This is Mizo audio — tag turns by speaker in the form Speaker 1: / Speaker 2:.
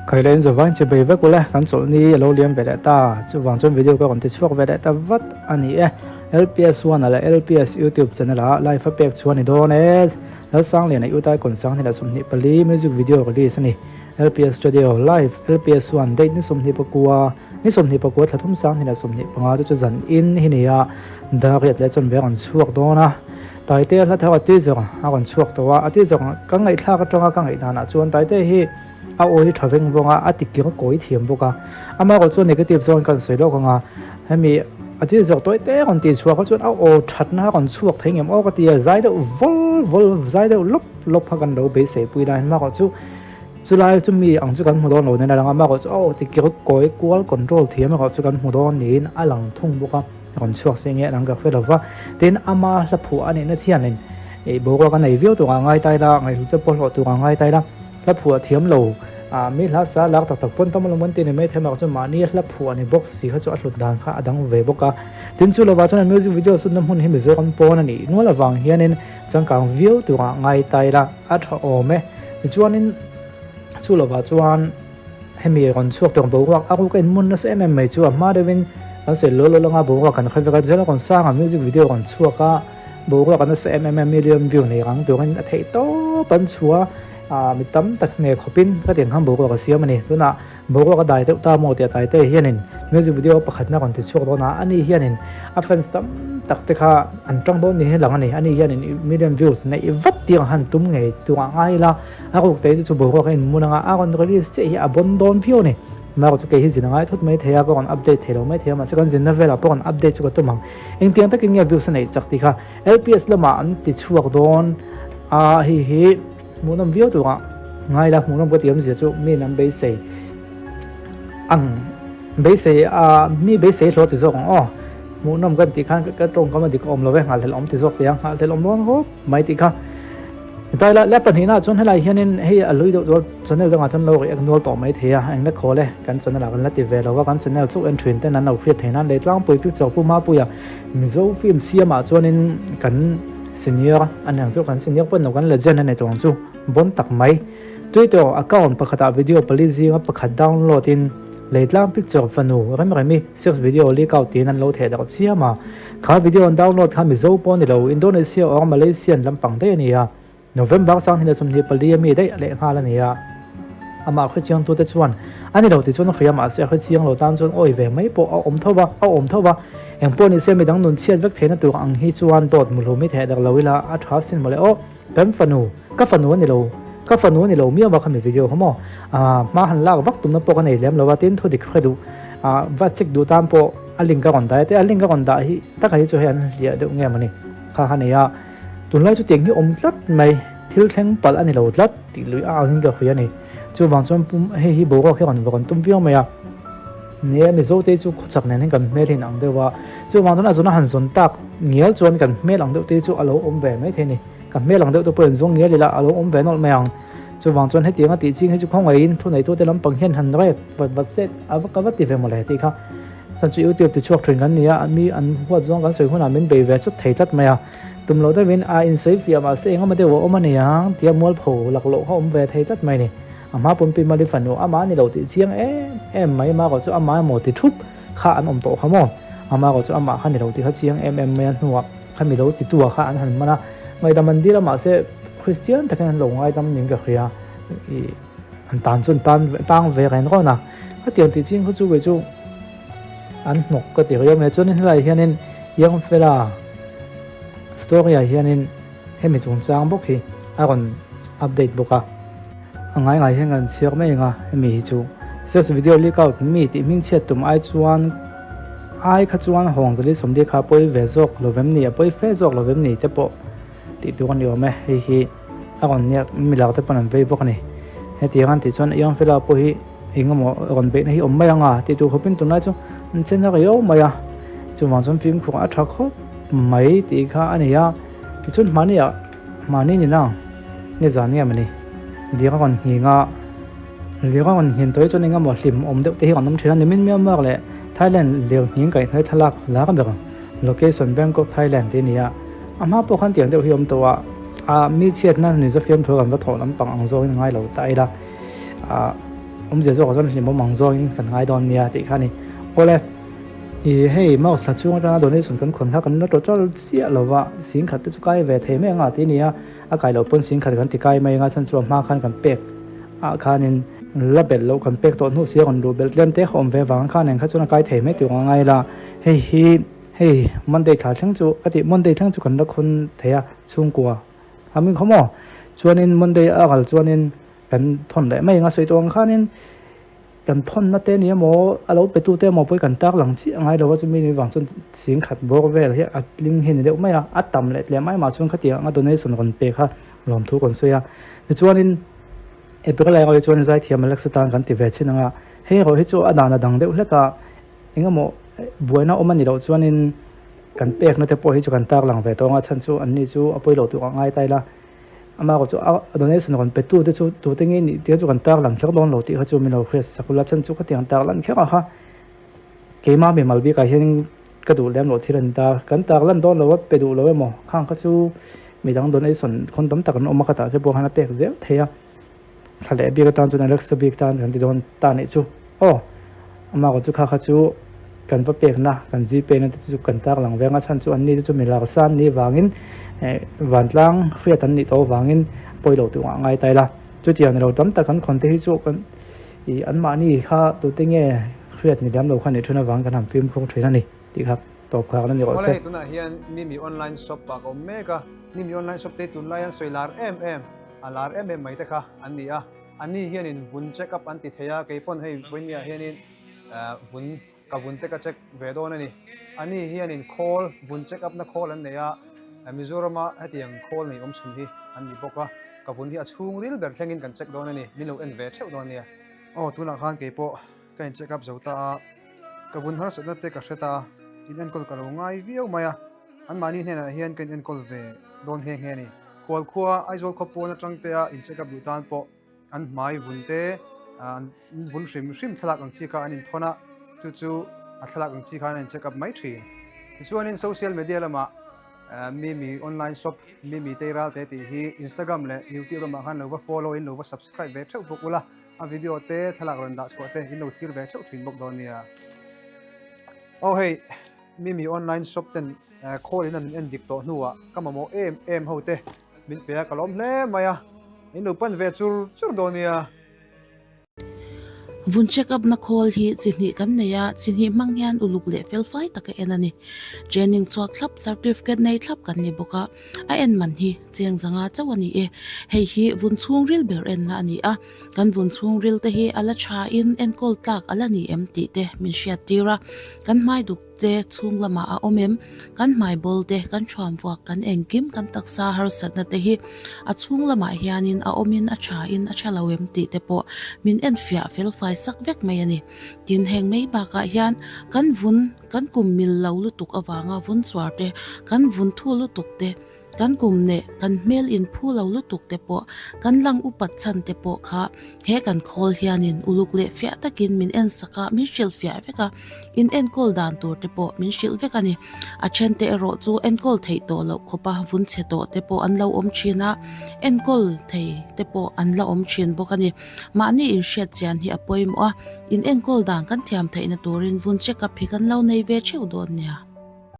Speaker 1: Khailain zavain chi bei vek ule, kan chawlhni a lo liam ve leh ta. Chuvang chuan video ka rawn ti chhuak ve leh ta vat a ni e. LPS one leh LPS YouTube channel ah live a pek chhuah a ni dawn e. Lalsangliana Utai Kawnsang hnenah 24 music video release a ni. LPS Studio Live LPS one date ni 24 ni 24 thla thum sang hnenah 25 chu chu zan in hi ni a, dar riat leh chawn ve a rawn chhuak dawn a. Taite hla thar a ti zawng a rawn chhuak tawh a, a ti zawng ka ngaihthlak atanga ka ngaihdanah chuan Taite hi a aw hi tha veng vawng a, a ti kir kawi thiam bawk a. Amaherawh chuan negative zawngin kan sawi lawk ang a, hemi a ti zawk tawi te rawn tih chhuah kha chuan a aw thatna a rawn chhuak thei ngem aw ka ti a, zai deuh vawl vawl, zai deuh lawp lawp kha kan lo beisei pui lai amaherawh chu chulai chu mi ang chu kan hmu dawn lo nen a lang a, amaherawh chu a aw ti kir kawi kual control thiam erawh chu kan hmu dawn niin a lang thung bawk a. Rawn chhuak se nge an ka hre lova, tin ama hla phuah a nihna thianin ih boruak a nei viau turah ngai tai la, ngaihlu te pawh hlawh turah ngai tai la, hla phuah thiam lo ah mi hla sa lak tak tak pawn tam alawm an ti ni mai thei mak chu mahni hla phuah ni bawk si kha chu a hlut dan kha a dang ve bawk a, tin chu lovah chuan music video sutna hmun hi Mizoram pawn a nih nual avang hianin changkang viau turah ngai tai la a tha awm e, tichuanin chu lovah chuan. Hemi rawn chhuak tur boruak a ruk a inmun nasa em em mai chu a hma deuhin kan sawi lawl lawl anga boruak kan hre vek a, Zela rawn sang a music video rawn chhuak a, boruak a nasa em em a million view nei rang turin a theih tawp an chhuah a, ah mi tam tak hne khawpin ka tiang khan boruak a siam a ni. Tunah boruak a dai deuh ta maw tih a taite hianin music video pakhatna rawn ti chhuak dawn a, ani hianin a fans tam tak te kha an tang dawn niin a lang a ni, ani hianin million views neih vat tir ang han tum ngei tur a ngai ila. A ruk te chu boruak a inmun anga a rawn release chiah hi a bawn dawn viau a ni. Amaherawh chu kei hi zin a ngai thut mai thei a, ka rawn update thei lo mai thei a, mahse kan zinna velah pawh rawn update chu ka tum ang. Engtiang takin nge views a neih chak tih kha LPS lamah an ti chhuak dawn a, hei hi hmuhnawm viau turah ngai la, hmuhnawm ka tih awmzia chu miin an beisei ang beisei a mi beisei hlawh ti zawk ang aw. Hmuhnawm kan tih khan ka tawngkam a dik awm lo ve, nghahhlelh awm ti zawk teh ang, nghahhlelh awm dawn khawp mai tih kha. Hetlai la la pahnihna ah chuan helai hianin hei a lui deuh deuh channel dangah chuan lo react nual tawh mai thei a, eng la khawl e, kan channel ah kan la ti ve lo a, kan channel chauh en thin ten an lo hriat thei nan leh tlangpui picture Pu Mapuia Mizo film siam ah chuanin kan senior a ni ang chu, kan senior pawh ni lo kan legend a ni tawh ang chu, bon tak mai. Twitter account pakhat ah video pali zinga pakhat download in Leitlang picture fanu Remremi sex video leak out tiin an lo theh darh chiam a. Kha video an download kha Mizo pawh a ni lo, Indonesia or Malaysian lampang daih a ni a. November 2024 a mi daih lehnghal a ni a. Amah hrechiang tute chuan a ni lo tih chuan a hria mahse a hrechiang lo tan chuan awi ve mai pawh a awm tho va, a awm tho va. Engpawh ni se midang nun chhiat vek theihna tur ang hi chuan dawt muhlum hi theh darh lo ila a tha sin mawle aw. Kan fanu, ka fanu a ni lo, ka fanu a ni lo miau a khami video kha maw? Aaa hma han lak vak tumna pawh ka nei lem lo a, tin thu dik hre duh ah va check duh tan pawh a link a rawn dah e, tin a link a rawn dah hi taka hi chu hei an hliah deuh nge mawni kha kha nei a, tunlai chu tiang hi awm tlat mai, thil thleng palh a ni lo tlat tih lui a angin ka hria a ni, chuvang chuan pum hei hi boruak hi rawn va rawn tum viau mai a. Nia, Mizote chu khawchhak nen hian kan hmel hi inang deuh a, chuvang chuan a zawn a han zawn tak ngial chuan kan hmel ang deuh te chu a lo awm ve mai thei a ni. Ka hmel ang deuh te pawh in zawng ngial ila a lo awm ve nawlh mai ang. Chuvang chuan hetiang a tih ching hi chu khawngaihin thuneitute lampang hian han rek vat vat se a va ka va ti ve mawle tih kha. Chuan chu YouTube ti chhuak thin kan ni a, mi an huat zawng kan sawi hunah min bei ve chawt thei tlat mai a. Tum loh deuhin a insawi fiah mahse engemaw deuh a awm a niang tia mualpho laklawh kha awm ve thei tlat mai a ni. A hma pawmpi mali fanu amah ni lo tih chiang em em mai ama erawh chu amah emaw ti thup kha an awm tawh kha maw? Ama erawh chu amah kha ni lo tih kha chiang em em mai a hnuah kha mi lo titua kha an han man a, ngaihdam an dil a mahse Kristian takin an lo ngaidam niin ka hria ih an tan chu an tan tang ve reng rawn a, khatiang tih ching kha chu kei chu an hnawk ka ti riau mai a chuanin helaiah hianin Young Fella story ah hianin hemi chungchang bawk hi a rawn update bawk a. A ngai ngai hian kan chhiar mai ang a, hemi hi chu sex video leak out mi tih hming chhiat tum ai chuan ai kha chuan hawng zali sawmli kha a pawi ve zawk lo vem ni, a pawi fe zawk lo vem ni te pawh tih tur a ni awm e, hei hi a rawn niak mi lak te pawn an vei bawk a ni. Hetiang an tih chuan Young Fella pawh hi eng emaw rawn beihna hi awm mai ang a tih tur khawpin tunlai chu an chen a riau mai a, chuvang chuan fimkhur a tha khawp mai tih kha a ni a, tichuan hmani ah hmani ni nang. Nizan nge mawni lir a rawn nghing a, lir a rawn nghin tawh hi chuan engemaw hlim awm deuh te hi rawn awm thin a, nimin Myanmar leh Thailand lir nghing kaihhnawih thlalak lar ber location Bangkok Thailand tih a ni a, a hma pawh khan tiang deuh hi a awm tawh a, ah mi chhiatna ni zafiam thu kan va thawh lampang ang zawngin a ngai lo ta ila ah. Awmzia zawkah chuan hlimawm ang zawngin kan ngai dawn nia tih kha a ni. Awle, ih hei mouse thla chhung atanga donation kan khawn kha kan la total chiah lo va, singkhat te chu kai ve thei mai anga tih a ni a, a kai loh pawn singkhat kan ti kai mai anga chhan chu a hma khan kan pek ah khanin la belh loh kan pek tawh hnu si a rawn luh belh tlem te kha awm ve vang khan eng kha chuan a kai thei mai tih a ngai la, hei hi hei Monday thla thleng chu ka tih Monday thleng chu kan la khawn thei a chhungkua a min khaw maw chuanin Monday a kal chuanin Kan thawn leh mai anga sawi tawh ang khanin kan thawnna te ni emaw a lo petu te emaw pawh hi kan tak lang chiah ngai lo a, chumi ni vang chuan ching khat bawr vel hi a tling hi a ni deuh mai a, a tam leh tlem mai mah chuan khatiang anga donation rawn pe kha lawmthu kan sawi a. Tichuanin April erawh hi chuan zaithiam Alexa tan kan ti ve thin ang a, hei erawh hi chu a dan a dang deuh hlek a, engemaw buaina awm a ni loh chuanin kan pekna te pawh hi chu kan tak lang ve tawh ang a, chhan chu anni chu a pawi lo tur a ngai ta ila. Amah erawh chu a donation rawn pe tu te chu tute nge nih tir chu kan tar lang kher dawn lo tih kha chu min lo hriat sak ula chhan chu khatiang tar lan kher a kha keimah mimal bikah hian ka duh lem loh thil a ni ta kan tar lan dawn lo a pe duh lo emaw khang kha chu midang donation khawn tam tak an awm a khatah te pawh khan a pek zel thei a. Thla leh bik atan chuan Alexa bik tan kan ti dawn ta nih chu aw amah erawh chu kha kha chu kan va pekna kan Gpay na te chu kan tak lang veng a chhan chu anni te chu mi larsa an nih vangin eh vantlang hriat an nih tawh avangin pawi lo tur ah ngai ta ila chutiang ni lo tam tak kan khawn te hi chu kan ih anmahni kha tute nge hriat ni lem lo kha nih thin avang kan han fimkhur thin a ni tih kha tawp khar na ni rawh se.
Speaker 2: Awle hei tunah hian Mimi online shop ah ka awm mek a, Mimi online shop te hi tunlai an sawi lar em em. A lar em em mai te kha an ni a, ani hianin vun check up an ti thei a, kei pawn hei vawinia hianin vun ka vun te ka check ve dawn a ni. Ani hianin khawl vun check up na khawl an nei a, Mizorama hetiang khawl nei awm chhun hi an ni bawk a, ka vun hi a chhungril ber thlengin kan check dawn a ni, min lo en ve theuh dawn nia. Aw tunah khan kei pawh ka in check up zo ta a, ka vun harsatna te ka hre ta a, in enkawl ka lo ngai viau mai a. Anmahni hnenah hian ka inenkawl ve dawn nghe nghe a ni. Khualkhua, Aizawl khaw pawn atang te a in check up duh tan pawh an hmai vun te, an vun hrim hrim thlalak ang chi kha an inthawn a, chu chu a thlalak ang chi khan an in check up mai thin. Tichuanin social media lamah Mimi online shop, Mimi Teiral te tih hi Instagram leh YouTube lamah khan lo va follow in lo va subscribe ve theuh bawk ula, a video te thlalak rawn dah chhuah te in lo thlir ve theuh thin bawk dawn nia. Aw hei. Mimi online shop ten call in an en dik tawh hnuah ka mamawh em em ho te min pe a ka lawm hle mai a, in lo pan ve chur chur dawn nia.
Speaker 3: Vun check up na khawl hi chi hnih kan nei a, chi hnih hmang hian uluk leh felfai taka en a ni. Training chhuak thlap certificate nei thlap kan ni bawk a, a en man hi cheng zanga chauh a ni e. Hei hi vun chhungril ber enna a ni a, kan vun chhungril te hi a la tha in enkawl tlak a la ni em tih te min hriat tir a, kan hmai duk te chhung lamah a awm em, kan hmai bawl te, kan thuam vuak, kan engkim, kan taksa harsatna te hi a chhung lamah hianin a awmin a tha in a tha lo em tih te pawh min enfiah felfai sak vek mai a ni. Tin, heng mai bakah hian kan vun, kan kum mil lo lutuk avanga vun chuar te, kan vun thu lutuk te, Kan kum neh kan hmel in phu lo lutuk te pawh kan lang upat chhan te pawh kha he kan khawl hianin uluk leh fiah takin min en sak a, min hrilh fiah vek a, in enkawl dan tur te pawh min hrilh vek a ni. A then te erawh chu enkawl theih tawh loh khawpa vun chhe tawh te pawh an lo awm thin a, enkawl thei te pawh an la awm thin bawk a ni. Mahni inhriat chian hi a pawimawh a, in enkawl dan kan thiam theihna turin vun check up hi kan lo nei ve theuh dawn nia.